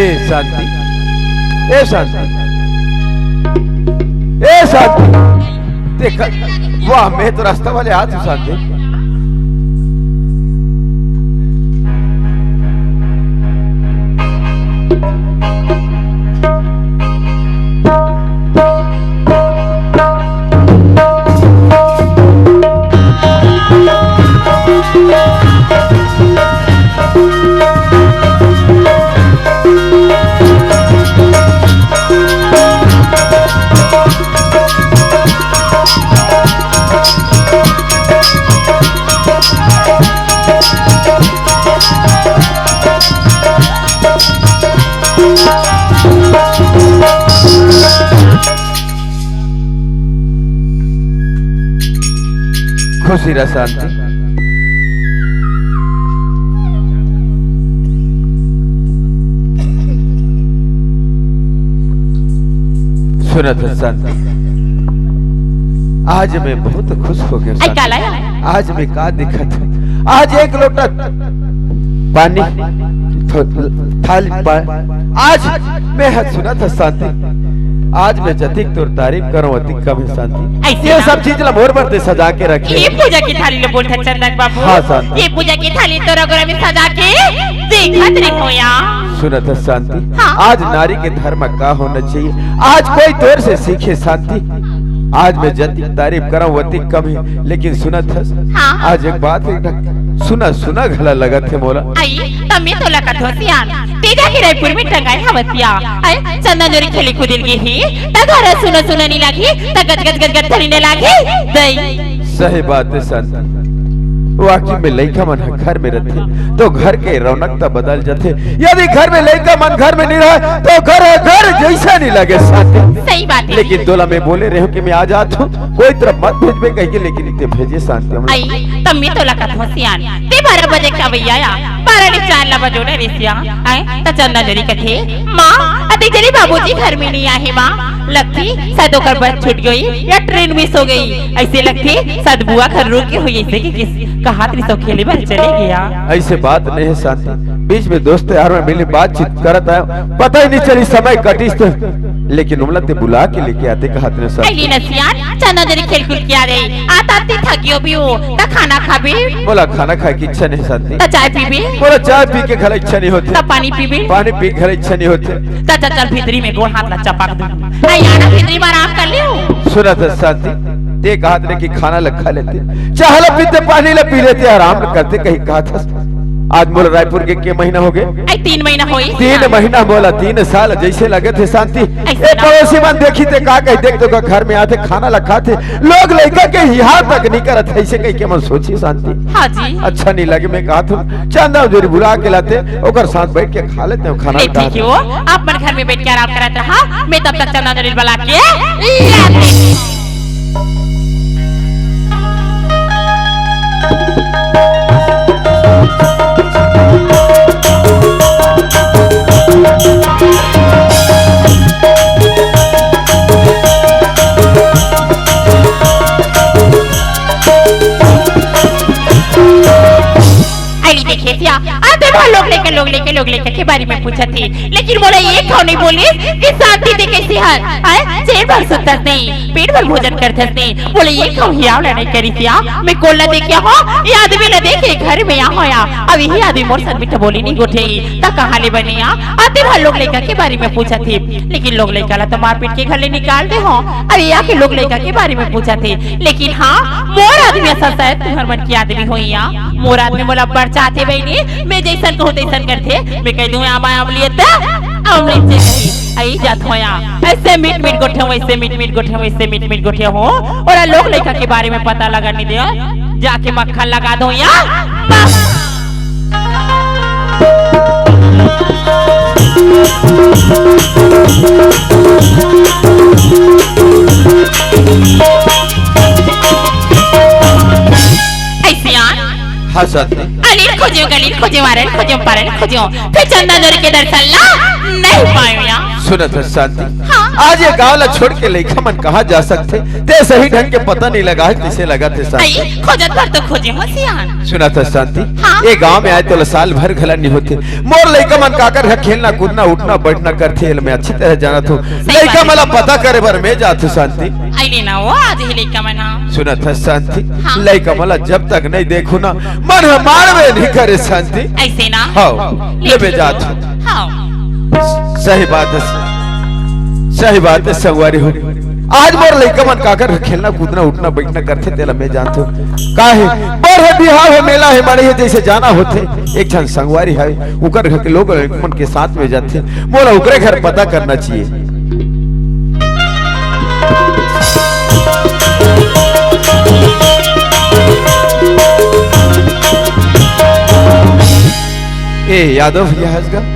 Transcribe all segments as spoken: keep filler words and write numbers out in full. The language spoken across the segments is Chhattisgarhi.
ए शांति, ए शांति, ए शांति। देख, वाह, मैं तो रास्ता वाले आज शांति। खुशी रह शांति। सुनत हस शांति, आज मैं बहुत खुश हो गया आई शांति। काला है? आज मैं का दिखत हूँ? आज एक लोटा पानी, थ-, थाली पा-, आज मैं ह-, सुनत हस शांति, आज मैं जतिक तोर तारीफ करूँ, अतिक कम है शांति। ऐसे ये ना। सब चीज ला मोर बर ते सजा के रखे। ये पूजा की थाली ला बोलत हस चंदन बाबू। हाँ, शांति। ये पूजा की थाली तोर अगोरा में सजा के देखत रहे हो या। सुनत हस शांति, हाँ। आज नारी के धर्म का होना चाहिए, आज कोई तोर से सीखे शांति। आज मैं जतिक तारीफ करूँ, अतिक कम है, लेकिन सुनत हस, हाँ। आज एक बात है, सुना सुना घला लगत है मोला। आई, त मैं तोला कथों सियान, तेजा के रायपुर में टंगाए हवस या। आई, चंदन जोरी खेले कूदिल गे ही, त घर सुना सुना नी लागी, त गज गज गज गज थरी ने लागी। दई। सही बात है शांति, वाकई में लइका मन ह घर में रहते तो घर के रौनक त बदल जाते। यदि घर में लइका मन घर में नहीं रहे तो घर ह घर जैसा नहीं लगे शांति। सही बात है। लेकिन तोला मैं बोले रहे हूँ कि मैं आ जात हूँ, कोई तरफ मत भेजबे कह के, लेकिन इतने भेजे शांति हम लोग। आई, त मैं तोला कथों सियान, ते बारह बजे का भैया या, बारह ले चार ला बजो ना रे सियान। आए, त चंदन जोरी कथे, माँ, अतिक जल्दी बाबूजी घर में नहीं आहे माँ। लगथे, शायद ओकर बस छूट गई या ट्रेन मिस हो गई। ऐसे लगथे, शायद बुआ घर रुक के हुई, ऐसे कि किस कहात रिसो खेले बर चले गया। ऐसे बात नहीं है शांति, बीच में दोस्त यार में मिली बातचीत करत आयो, पता ही नहीं चली समय कटिस तो, लेकिन उमला ते बुला के लेके आते कहात ने शांति। अली नसियान, चंदन जोरी खेल खुल के आ रही, आता आती थकियो भी हो, त खाना खाबे? मोला खाना खाए की इच्छा नहीं शांति। त चाय पीबे? मोला चाय पी के घला इच्छा नहीं होते। त पानी पीबे? पानी पी के घला इच्छा नहीं होते। त चल, चल भीतरी में गोड़ हाथ ला चपक दूं। आई आना भीतरी में आराम कर लियो। सुनत हस शांति, ते कहात रहे कि खाना ला खा लेते, चाह ला पीते, पानी ला पी लेते, आराम ला करते, कहीं कहात हस। आज मोला रायपुर के के महीना हो गए? आई तीन महीना होई। तीन महीना मोला तीन साल जैसे लगत हे शांति। ऐसे ए ना। पड़ोसी मन देखी ते का कही, देख तो का घर में आते, खाना ला खाते, लोग लइका के हिहार तक नहीं करत हे, ऐसे कही के मन सोची शांति। हाँ जी। अच्छा नहीं लगे, मैं कहात हूँ चंदन जोरी बुला के लाते, ओकर साथ बैठ के खा लेते हैं खाना। नहीं, ठीक है, वो आप मन घर में बैठ के आराम करत रहा, मैं तब तक चंदन जोरी बुला के लाते। अली देखे सिया, आते भर लोग लइका, लोग लइका, लोग लइका के बारे में पूछत हे, लेकिन मोला एक घाव नहीं बोलिस कि शांति ते कैसे हस, हैं? चैन भर सुतस नहीं, पेट भर भोजन करथस नहीं, मोला एक घाव हियाव ला नहीं करिस या। मैं कोन ला देखे हो, ये आदमी ला देखे घर में या होया, अब यही आदमी मोर संग मीठा बोली नहीं गोठे, त कहाँ ले बने या? आते भर लोग लइका के बारे में पूछत हे, लेकिन लोग लइका ला तो मारपीट के घर ले निकाल दे हो, अब या के लोग लइका के बारे में पूछत हे, लेकिन हाँ, मोर आदमी असन शायद तुहर मन के आदमी होई या। मोर आदमी मोला बड़ चाहथे बहिनी, मैं जैसन कहूँ तैसन करथे। मैं कह दूँ आमा अमली त अमली से कही, आई जात होया। ऐसे मीठ मीठ गोठे, वैसे मीठ मीठ गोठे, वैसे मीठ मीठ गोठे हो। और लोग लइका के बारे में पता लगा नहीं दे, जाके मक्खन लगा दो या। ऐसे यार। हाँ सत्य। अली खोज्यो, गली खोज्यो, वारन खोज्यो, पारन खोज्यो, फिर चंदन जोरी के दर्शन ला नहीं पायो या। सुनत हस शांति, हाँ। आज ये गांव ला छोड़ के लइका मन कहाँ जा सकथे, ते सही ढंग के पता नहीं लगा है, कइसे लगथे शांति? अई, खोजत भर तो खोजे हों सियान। सुनत हस शांति, हाँ। ये गांव में आए तोला साल भर घला नहीं होथे। मोर लइका मन काकर घर खेलना, कूदना, उठना, बैठना करथे, एला मैं अच्छी तरह जानत हों। सही लइका बात मन ला है। पता करे बर मैं जात हों शांति। अई ले ना वो, आज ही लइका मन, हाँ। सुनत हस शांति, हाँ। लइका मन ला जब तक नहीं देखहूं ना, मन ह मानबे नहीं करे शांति। अइसे ना? हाँ, ले ले मैं ठीक जात है। हों। हाँ। सही बात है, सही बात है संगवारी हो। आज मोर लइका मन काकर खेलना, कूदना, उठना, बैठना करथे, तेला मैं जानत हों। काहे? बर हे, बिहाव हे, मेला हे, मड़ई हे, जइसे जाना होथे, एक झन संगवारी हे, ओकर घर के लोग मन के साथ में जाथे। मोला ओकरे घर पता करना चाहिए। ए यादव भैया हस गा?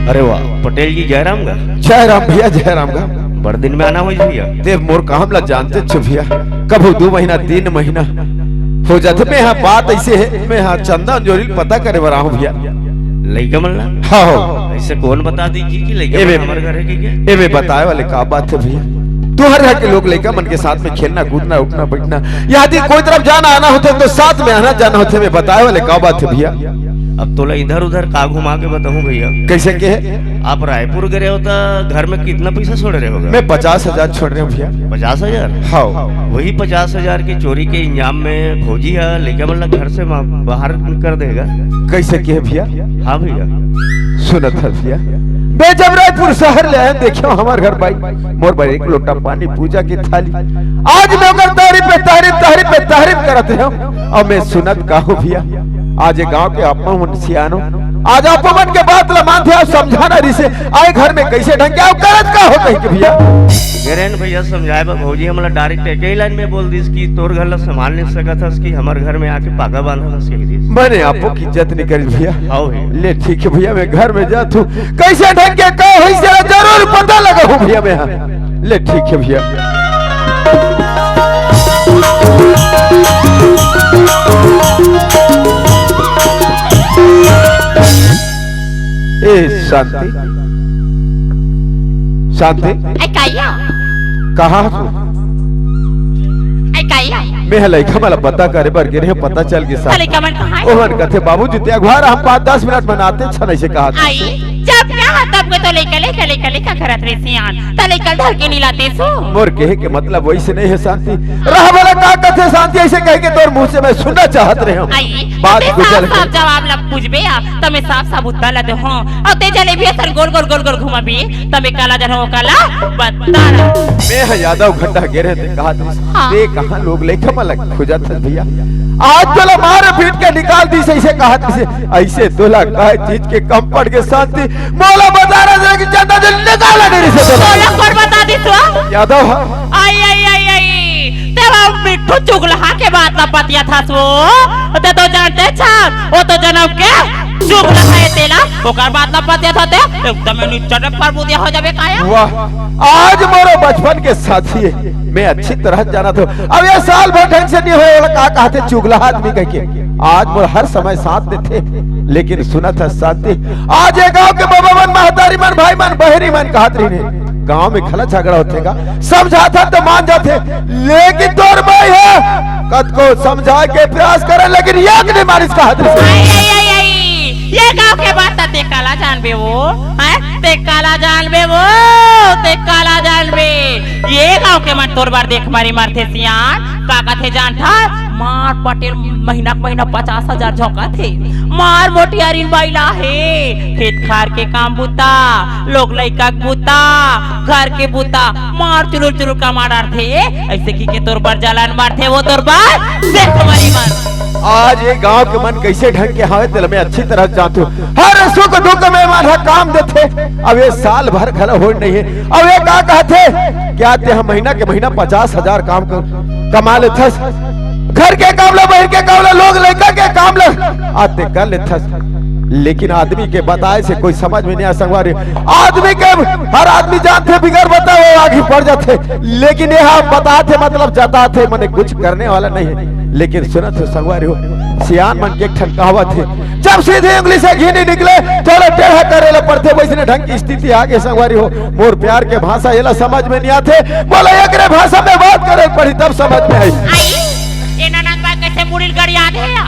अरे वाह, पटेल जी जयराम गा? जयराम भैया, जयराम गा। बड़ दिन में आना होइस भैया। ते मोर काम ला जानत हस भैया, कभू दू महीना, तीन महीना हो जाथे। मैं हा बात अइसे हे, मैं हा चंदा अंजोरी ल पता करे बर आहूं भैया। लइका मन ला? हाँ हो। अइसे कोन बता दिस जी कि लइका ए मन बे, हमर घर हे कि क्या? ए बे, बताए वाले का बात हे भैया? तुंहर घर के लोग लइका मन के साथ में खेलना, कूदना, उठना, बैठना, यदि कोई तरफ जाना आना होथे तो साथ में आना जाना होथे, मैं बताए वाले का बात हे भैया? अब तोला इधर उधर का घुमा के बताहूं भैया? कइसे के? आप रायपुर गे रहेव त घर में कितना पइसा छोड़े रहेव गा? मैं पचास हजार छोड़े रहेंव भैया। पचास हजार? हाँ। वही पचास हजार के चोरी के इल्जाम में भौजी ह लइका मन ला घर से मा-, बाहर कर दे गा। कइसे के भैया? हाँ भैया। सुनत हस भैया, मैं जब रायपुर शहर ले आएंव, देखेंव हमर घर बाई, मोर बर एक लोटा पानी, पूजा के थाली। आज मैं ओकर तारीफ पे तारीफ, तारीफ पे तारीफ करत रहेंव। अब मैं सुनत का हों भैया, आज ये गांव के आप मन सियान हो, आज आप मन के बात ला मानथे, अउ समझाना रिहिसे, आए घर में कइसे ढंग के अउ करत का हों कहि के भैया। गे रहेन भैया समझाए बर, भौजी हमला direct एके ही line में बोल दिस कि तोर घर ला संभाल नहीं सकत हस कि हमर घर में आके पागा बांधत हस कहि दिस। मैंने आपो की इज्जत नहीं करी भैया। हाँ भैया। ले ठीक हे भैया, मैं घर में जात हों, कइसे ढंग के का होइस तेला जरूर पता लगाहूं भैया मैं, हाँ। ले ठीक हे भैया। ए शांति, शांति। ए, काया? कहाँ हस? ए, काया? मैं ह लइका मन ला पता करे बर गे रहेंव, पता चल गे शांति। लइका मन कहाँ हे? ओमन कथे, "बाबूजी, ते अगुवार, हम पाँच दस मिनट में आतेच हन," अइसे कहा। आई, जब कहा तब के तो लइका, लइका, लइका, लइका करत रहे सियान। त लइका धर के नहीं लातेस ओ। मोर कहे के मतलब वइसे नहीं हे शांति। रह भला का कथे शांति, अइसे कहि के तोर मुंह से मैं सुनना चाहत रहेंव। आई, बात ते कुछ साफ अलग साफ हे। जवाब ला पूछबे आ, त मैं साफ साफ उत्तर ला देहूं। अउ ते जलेबी असन गोल गोल गोल गोल घुमाबे, त मैं काला जानहूं, काला बता रहा। मैं ह यादव घंटा गे रहेंव ते कहत रहिस, हाँ। ते कहाँ लोग लइका मन ला खोजत हस भैया? आज तोला मार पीट के निकाल दिस, अइसे कहत रहिस। अइसे तोला काय चीज के कम पड़ गे शांति? मोला बता रहा था कि चंदा जी निकाल नहीं रहिस तोला। तोला कोन बता दिस ओ? यादव ह। आई, आई, आई, आई। तेरा मिट्ठू चुगलहा के बात ला पतियाथस ओ। ते तो जानते छस, ओ तो जनम के चुगलहा हे तेला। ओकर बात ला पतियाथस ते, एकदम नीचा ने परबुदिया हो जाबे काया। वाह, आज मोरो बचपन के साथी हे, मैं अच्छी तरह जानत हों। अब ये साल भर ढंग से नहीं होय, ओला का कहथे चुगलहा आदमी कहि के। आज मोर हर समय साथ देथे, लेकिन सुनत हस शांति, आज ये गांव के बाबा मन, महतारी मन, भाई मन, बहिनी मन कहत रहिन हे, गांव में घला झगड़ा होथे गा, समझाथन त मान जाथे, लेकिन तोर बाई ह कतको समझाए के प्रयास करे, लेकिन एक नहीं मानिस कहत रहिस। आई, आई, आई, आई, ये गांव के बात त ते काला जानबे ओ, हैं? ते काला जानबे ओ, ते काला जानबे। ये गांव के मन तोर बर देख मारी मरथे सियान। का कथे जानथस? मार पटेल महीना के महीना पचास हजार झोंकथे। मार मोटियारिन बाई ला हे। खेत खार के काम बूता, लोग लइका के बूता, घर के बूता, मार चुलुर चुलुर कमा डारथे। अइसे कहि के तोर बर जलन मरथे, ओ तोर बर देख मारी मन। आज ये गांव के मन कइसे ढंग के हवे, तेला मैं अच्छी तरह जानथों। हर सुख दुख में मन ह काम देथे। अब ये साल भर घला होय नहीं हे। अब ये का कहथे, क्या ते ह महीना के महीना पचास हजार काम कर, कमा लेथस? घर के काम ला, बहिर के काम ला, लोग लइका के काम ला, आ ते कर लेथस। लेकिन आदमी के बताए से कोई समझ में नहीं आ संगवारी। आदमी के, हर आदमी जानथे, बिगर बताए वो आगे बढ़ जाथे। लेकिन ये ह बताथे, मतलब जताथे, मने कुछ करने वाला नहीं हे। लेकिन सुनत हो संगवारी हो, सियान मन के एक ठन कहावत हे, जब सीधी उंगली से घी नहीं निकले, तो ओला टेढ़ा करे ला पड़थे। वैसने ढंग की स्थिति आगे संगवारी हो। मोर प्यार के भाषा एला समझ में नहीं आथे, मोला एकरे भाषा में बात करे पड़ी तब समझ में आई। आई, ए ननद बा कैसे मुड़ी ल गड़िया दे या?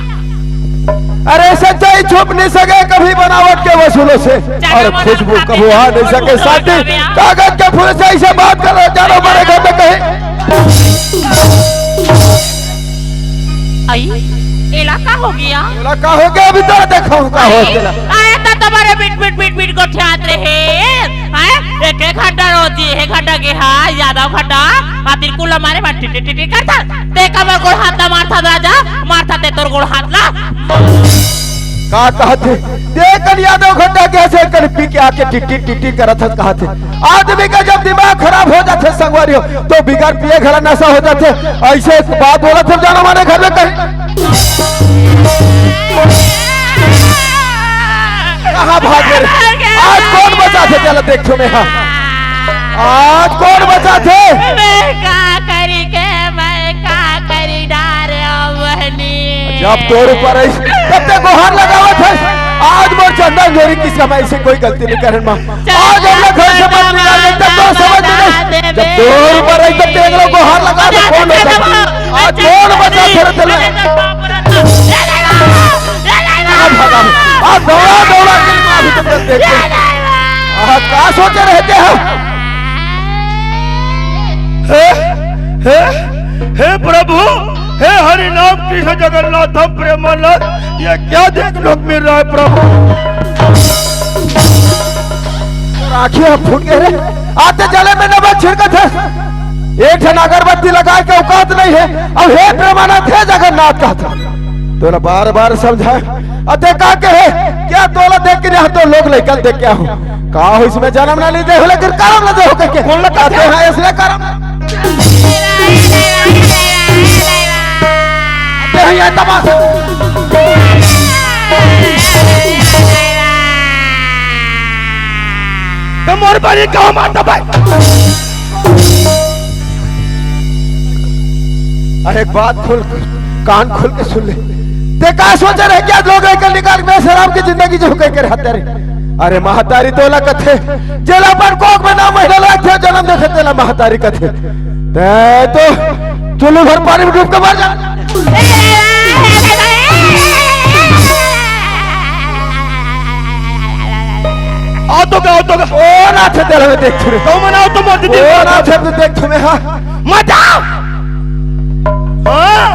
अरे सच्चाई छुप नहीं सके कभी बनावट के वसूलों से। और खुशबू कभी आ नहीं सके साथी। कागज के फूल से ऐसे बात करो, जानो बड़े घर में कहीं। आई, एला का हो गया? एला का हो गया? अभी तो देखो का हो गया। आया तो तुम्हारे बिट बिट बिट बिट गोठियात रहे। आए, एक एक घंटा रोजी, एक घंटा के हा, यादव घंटा, आतिर कुल मारे मा टिटी टिटी करता। ते कमर गोड़ हाथ ला मारता राजा, मारता ते तोर गोड़ हाथ ला। का कहत हे? ते कन यादव घंटा के से कन पी के आके टिटी टिटी करत हस कहत हे। आदमी का जब दिमाग खराब हो जाथे संगवारी हो, तो बिगर पिए घला नशा हो जाथे। ऐसे बात बोलत हे जानो माने घर में कहीं। कहाँ भाग गे रे? आज कौन बचाथे तेला देखथों मैं, हाँ। आज कौन बचाथे? मैं का करी के, मैं का करी डारे ओ बहनी। जब तोर ऊपर आई, तब ते गोहार लगावत हस। आज मोर चंदन जोरी किस समय ऐसे कोई गलती नहीं करन मा। आज हमला घर से मत निकाल दे, तब तो समझ में नहीं। जब तोर ऊपर आई, तब ते एकला गोहार लगा दे, कौन बचाथे? आज कौन बचाथे रे तेला? आ भगा, आ दौड़ा, दौड़ा के मार देते हैं। आ, का सोचे रहते हैं? हे, हे, हे प्रभु, हे हरि नाम कृष्ण जगन्नाथ प्रेमानंद, ये क्या देखने को मिल रहा है प्रभु? आँखियाँ फूट गए रे, आते जले में नमक छिड़कत हे। एक ठन अगरबत्ती लगाए के औकात नहीं हे। अब हे प्रेमानंद, हे जगन्नाथ कहत हे। तोला बार बार समझाए, अते का कहे, क्या तोला देख के नहीं तो लोग लइका देख के आहूँ। का हो इसमें जन्म ना ली दे हो, लेकिन करम ना दे हो करके। कौन लगा कहते हैं इसलिए करम। अते हैं ये तमाशा। तो मोर बड़ी गाँव माता भाई। अरे एक बात खुल, कान खोल के सुन ले। ते का सोचे रहे क्या लोग लेकर निकाल के शराब की जिंदगी जो कह के रहते रहे। अरे महतारी तोला कथे, जेला अपन कोख में नौ महीना लागथे जन्म देखे तेला महतारी कथे। ते तो चुल्लू भर पानी में डूब के मर जा। आओ तो गाओ तो गा। ओ नाथ तेला में देख छुरे। तो मनाओ तो मत दे। ओ नाथ देख तुम्हें हाँ। मत आओ। हाँ,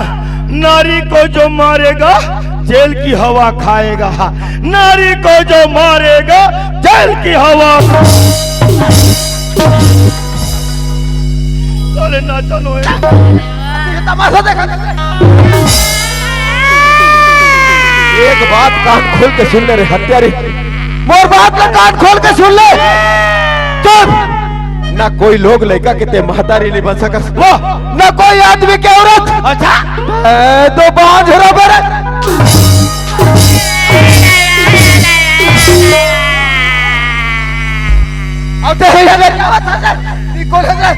नारी को जो मारेगा, जेल की हवा खाएगा। नारी को जो मारेगा, जेल की हवा। चले ना चलो। ये तमाशा देखा। एक बात कान खोल के सुन ले रे हत्यारी, मोर बात ला कान खोल के सुन ले। चुप। ना कोई लोग लइका के ते महतारी नहीं बन सकस। वाह। ना कोई आदमी के औरत। अच्छा। ए, तो बांझ रबर। अब ते हे, हे, हे, ये कौन है?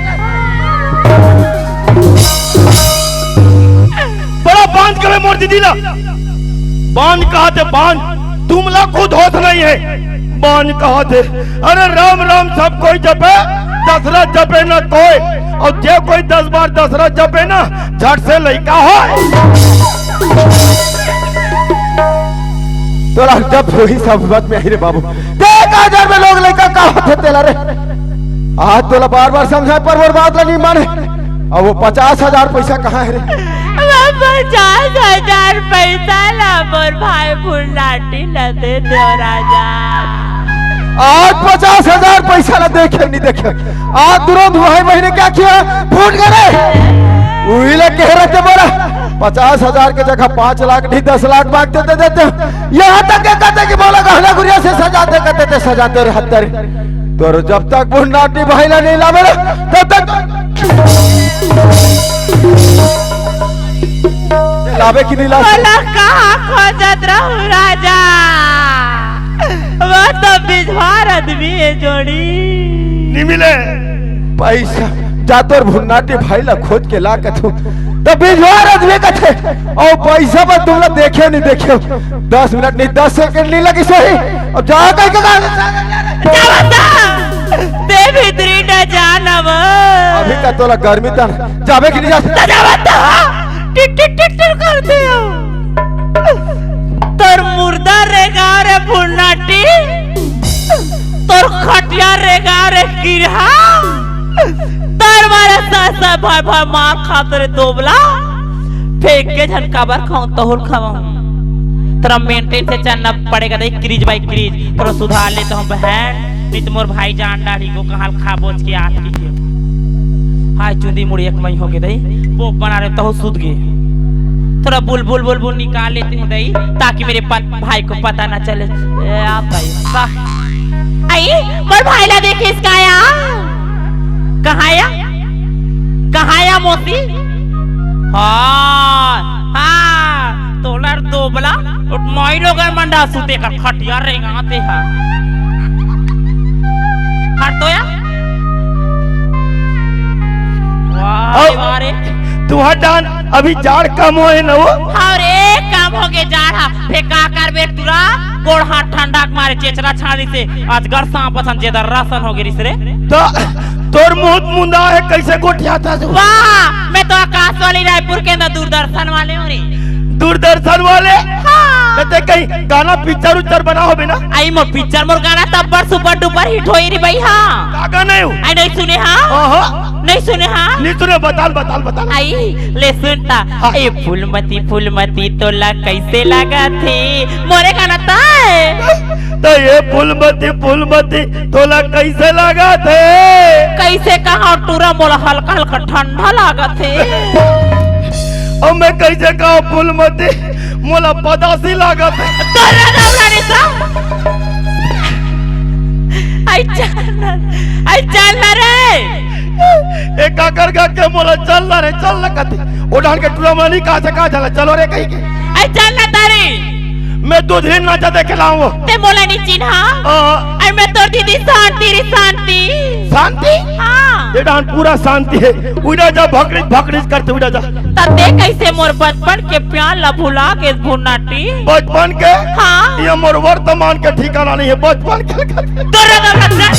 बड़ा बांझ कबे मोर दीदी ला। बांझ कहाथे बांझ, तुमला खुद होश नहीं है। बांझ कहाथे, अरे राम राम सब कोई जपे, दशरथ जपे ना कोई, और जे कोई दस बार दशरथ जपे ना, झट से लइका हो। तोला जब वही सब बात में आई रे बाबू, देख हजार में लोग लइका का होथे तेला रे। आज तोला बार बार समझा पर मोर बात ला नहीं माने। अब वो पचास हजार पैसा कहाँ है रे? वो पचास हजार पैसा ला मोर भाई फुलनाटी ला दे दे राजा। आज पचास हजार पैसा ला देखे नहीं देखे। आज तुरंत भाई महीने क्या किया? फूट गए रे। उही ला कह रहे थे बोला, पचास हजार के जगह पाँच लाख नहीं, दस लाख मांगते दे देते। यहाँ तक के कहते कि बोला गहना गुड़िया से सजाते कहते थे, सजाते रहे हत्यारे। तो जब तक फुलनाटी भाई ला नहीं लावे ना, तब तक लावे कि नहीं लावे? बोला कहाँ खोजत रहूं राजा, वो तो बिजवार आदमी है जोड़ी। नहीं मिले। पैसा जा तोर फुलनाटी भाई ला खोज के ला कथू। त बिजवार आदमी कथे, अउ पइसा बर तुमला देखे नहीं देखे, दस मिनट नहीं, दस सेकंड नहीं लगिस होही। अब जा कहिके का? जावत हँव। ते भीतरी न जान अब। अभी का तोला गर्मी तन जाबे कि नहीं जा? त जावत हँव। टिट टिट टिट टिट करथे। तोर मुर्दा रेंगाव रे फुन्नाटी, तोर खटिया रेंगाव रे किरहा, तोर मारे सस भय भय मार खात रे दोबला। फेंक के झन काबर खाऊं, तोहूं ल खवाऊं। तोला मेंटेन से चलना पड़ेगा दई, क्रीज बाई क्रीज। तोला सुधार लेथंव बहन, नहीं तो मोर भाई जान डारही, कहाँ ल खा बोच के आत की के। हाय चुंदी मुड़ी एक मई होगे दई, पोप बना रहे तहूं सुत गे। थोड़ा बुलबुल बुलबुल निकाल लेती हूँ दई, ताकि मेरे पत, भाई को पता ना चले। ए, आप भाई, वाह। आई, मोर भाई ला देखिस का या? कहाँ या? कहाँ या मौसी? हाँ, हाँ, तोला दोबला, उठ माई लोगन मन डासू तेकर खटिया रेंगाथे हा। हट तो या। वाह, अउ वाह रे। तुहर डान अभी जाड़ कम होए न वो? हाँ रे, कम होगे जाड़ हा। फेर का करबे टुरा, गोड़ हाथ ठंडा के मारे चेचरा छाड़ी से अजगर सांप असन जेदर रासन होगे रिस रे। त तोर मुंह मुंदा हे, कइसे गोठियाथस? वाह, मैं तो आकाशवाणी रायपुर के अंदर दूरदर्शन वाले हूँ रे। दूरदर्शन वाले? हाँ। त ते कहीं गाना पिक्चर उच्चर बना होबे ना? आई मोर पिक्चर, मोर गाना तब्बर सुपर डुपर हिट होई रे भाई, हाँ। का गाना हे वो? आई नहीं सुने, हाँ? हाँ, हाँ। नहीं सुने, हाँ? नहीं सुने, बता ल, बता ल, बता ल। आई, ले सुन ता। हाँ। ए फूलमती, फूलमती तोला कइसे लागथे? मोरे गाना त हे। त ए फूलमती, फूलमती तोला कइसे लागथे? कइसे कहा टुरा, मोला हल्का हल्का ठंडा लागथे। अउ मैं कइसे कहा फूलमती, मोला पदासी लागथे। तोरा दौड़ा रे सा। आई चल ना, आई चल ना रे। ए काकर गा के मोला चल ना रे, चल ना कथे। ओ डाहन के टुरा मन नहीं कहा से कहा चला, चलो रे कहिके। आई चल ना तारी। मैं दूध ही नाचा देखे लाऊं। ते मोला नहीं चिन्हा? हाँ। अरे मैं तोर दीदी शांति रे, शांति। शांति? हाँ। ये डाहन पूरा शांति हे। उड़ा जा, भकड़िस, भकड़िस करथे, उड़ा जा। त ते कइसे मोर बचपन के प्यार ला भुला गे फुन्नाटी? बचपन के? हाँ। ये मोर वर्तमान के ठिकाना नहीं हे, बचपन के। तोरा तो बचपन।